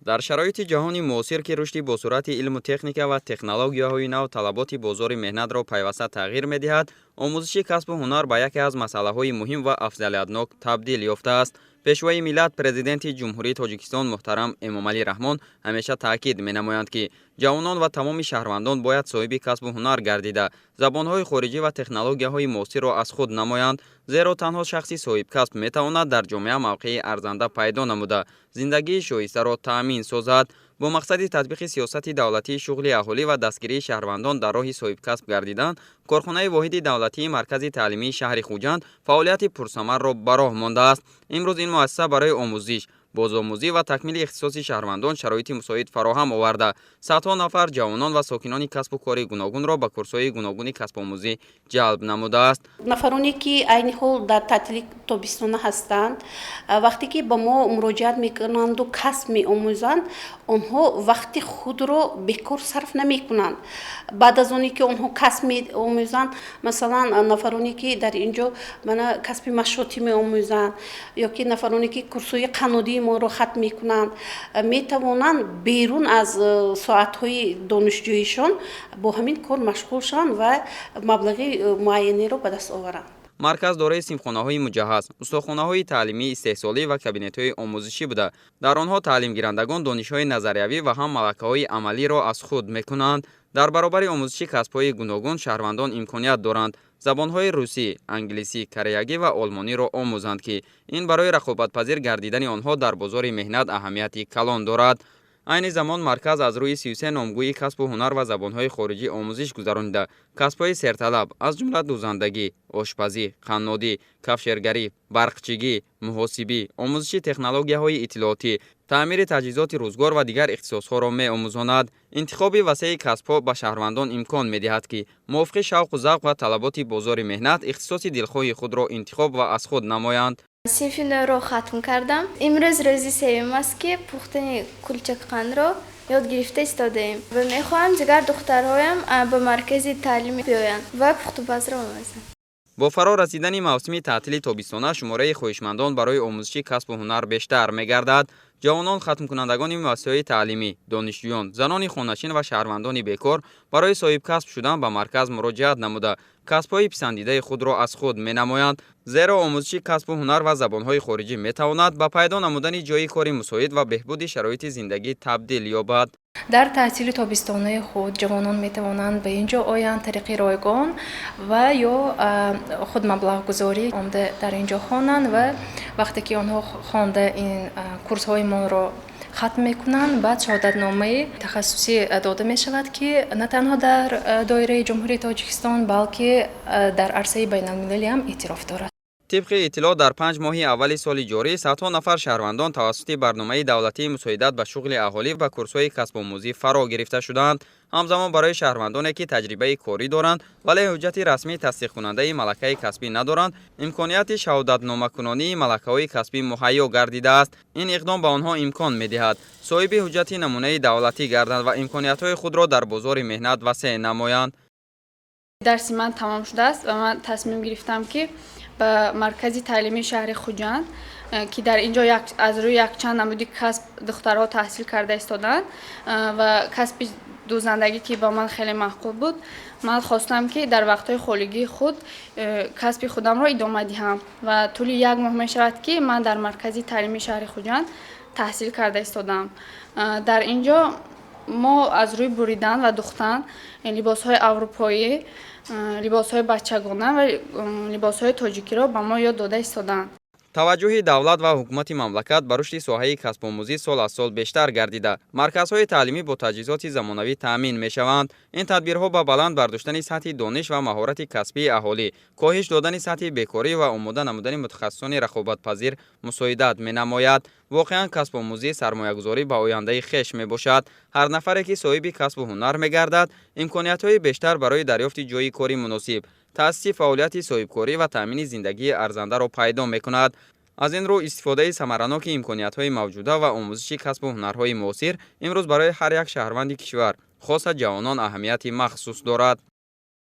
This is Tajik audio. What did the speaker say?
Дар шароити ҷаҳони муосир, ки рушди босуръати илму техника ва технологияҳои нав талаботи бозори меҳнатро пайваста тағйир медиҳад, омӯзиши касбу ҳунар ба яке аз масъалаҳои муҳим ва афзалиятнок табдил ёфтааст. Пешвои миллат, Президенти Ҷумҳурии Тоҷикистон муҳтарам Эмомалӣ Раҳмон ҳамеша таъкид менамоянд, ки ҷавонон ва тамоми шаҳрвандон бояд соҳиби касбу ҳунар гардида, забонҳои хориҷӣ ва технологияҳои муосирро аз худ намоянд, зеро танҳо шахси соҳибкасб метавонад дар ҷомеа мавқеи арзанда пайдо намуда, зиндагии шоистаро таъмин созад. Бо мақсади татбиқи сиёсати давлатии шуғли аҳолӣ ва дастгирии шаҳрвандон дар роҳи соҳибкасб гардидан, корхонаи воҳиди давлатии маркази таълимии шаҳри Хуҷанд фаъолияти пурсамарро ба роҳ мондааст. Имрӯз ин муассиса барои омӯзиш, бозомӯзӣ ва такмили ихтисоси шаҳрвандон шароити мусоид фароҳам оварда, садҳо нафар ҷавонон ва сокинони касбу кори гуногунро ба курсҳои гуногуни касбомӯзӣ ҷалб намудааст. Нафароне, ки айни ҳол дар таътили тобистона ҳастанд, вақте ки ба мо муроҷиат мекунанду касб меомӯзанд, онҳо вақти худро бекор сарф намекунанд. Баъд аз оне ки онҳо касб меомӯзанд, масалан, нафароне, ки дар ин ҷо мана касби машотӣ меомӯзанд ё ки нафароне, ки курсҳои қаннодии моро хатм мекунанд, метавонанд берун аз соатҳои донишҷӯишон бо ҳамин кор машғул шаванд ва маблағи муайянеро ба даст оваранд. Марказ дорои синфхонаҳои муҷаҳҳаз, устохонаҳои таълимии истеҳсолӣ ва кабинетҳои омӯзишӣ буда, дар онҳо таълимгирандагон донишҳои назариявӣ ва ҳам малакаҳои амалиро аз худ мекунанд. Дар баробари омӯзиши касбҳои гуногун шаҳрвандон имконият доранд забонҳои русӣ, англисӣ, кореягӣ ва олмониро омӯзанд, ки ин барои рақобатпазир гардидани онҳо дар бозори меҳнат аҳамияти калон дорад. Айни замон марказ аз рӯи 33 номгӯи касбу ҳунар ва забонҳои хориҷӣ омӯзиш гузаронида, касбҳои серталаб, аз ҷумла дӯзандагӣ, ошпазӣ, қаннодӣ, кафшергарӣ, барқчигӣ, муҳосибӣ, омӯзиши технологияҳои иттилоотӣ, таъмири таҷҳизоти рӯзгор ва дигар ихтисосҳоро меомӯзонад. Интихоби васеи касбҳо ба шаҳрвандон имкон медиҳад, ки мувофиқи шавқу завқ ва талаботи бозори меҳнат ихтисоси дилхоҳи худро интихоб ва аз худ намоянд. Синфи нӯҳро хатм кардам. Имрӯз рӯзи сеюм аст, ки пухтани кулчакқандро ёд гирифта истодаем ва мехоҳам дигар духтарҳоям ба маркази таълим биёянд ва пухтупазро омӯзанд. Бо фаро расидани мавсими таътили тобистона шумораи хоҳишмандон барои омӯзиши касбу ҳунар бештар мегардад. Ҷавонон, хатмкунандагони муассисаҳои таълимӣ, донишҷӯён, занони хоначин ва шаҳрвандони бекор барои соҳибкасб шудан ба марказ муроҷиат намуда, касбҳои писандидаи худро аз худ менамоянд, зеро омӯзиши касбу ҳунар ва забонҳои хориҷӣ метавонад ба пайдо намудани ҷойи кори мусоид ва беҳбуди шароити зиндагӣ табдил ёбад. Дар таътили тобистонаи худ ҷавонон метавонанд ба ин ҷо оянд тариқи ройгон ва ё худмаблағгузорӣ омда дар ин ҷо хонанд ва вақте ки онҳо хонда ин курсҳои моро хатм мекунанд, баъд шаҳодатномаи тахассусӣ дода мешавад, ки на танҳо дар доираи Ҷумҳурии Тоҷикистон, балки дар арсаи байналмилалӣ ҳам эътироф дорад. Тибқи иттилоъ, дар 5 моҳи аввали соли ҷорӣ садҳо нафар шаҳрвандон тавассути барномаи давлатии мусоидат ба шуғли аҳолӣ ба курсҳои касбомӯзӣ фаро гирифта шудаанд. Ҳамзамон барои шаҳрвандоне, ки таҷрибаи корӣ доранд, вале ҳуҷҷати расмии тасдиқкунандаи малакаи касбӣ надоранд, имконияти шаҳодатномакунонии малакаҳои касбӣ муҳайё гардидааст. Ин иқдом ба онҳо имкон медиҳад соҳиби ҳуҷҷати намунаи давлатӣ гарданд ва имкониятҳои худро дар бозори меҳнат васеъ намоянд. Дарси ман тамом шудааст ва ман тасмим гирифтам, ки ба маркази таълимии шаҳри Хуҷанд, ки дар ин ҷо аз рӯи якчанд намуди касб духтарҳо таҳсил карда истодаанд ва касби дӯзандагӣ, ки ба ман хеле маъқул буд, ман хостам, ки дар вақтҳои холигии худ касби худамро идома диҳам ва тӯли як моҳ мешавад, ки ман дар маркази таълимии шаҳри Хуҷанд таҳсил карда истодаам. Дар ин ҷо мо аз рӯи буридан ва духтан либосҳои аврупоӣ, либосҳои бачагона ва либосҳои тоҷикиро ба мо ёд дода истодаанд. Таваҷҷӯҳи давлат ва ҳукумати мамлакат ба рушди соҳаи касбомӯзӣ сол аз сол бештар гардида, марказҳои таълимӣ бо таҷҳизоти замонавӣ таъмин мешаванд. Ин тадбирҳо ба баланд бардоштани сатҳи дониш ва маҳорати касбии аҳолӣ, коҳиш додани сатҳи бекорӣ ва омода намудани мутахассисони рақобатпазир мусоидат менамояд. Воқеан, касбомӯзӣ сармоягузорӣ ба ояндаи хеш мебошад. Ҳар нафаре, ки соҳиби касбу ҳунар мегардад, имкониятҳои бештар барои дарёфти ҷойи кори муносиб, таъсиси фаъолияти соҳибкорӣ ва таъмини зиндагии арзандаро пайдо мекунад. Аз ин рӯ истифодаи самараноки имкониятҳои мавҷуда ва омӯзиши касбу ҳунарҳои муосир имрӯз барои ҳар як шаҳрванди кишвар, хоса ҷавонон, аҳамияти махсус дорад.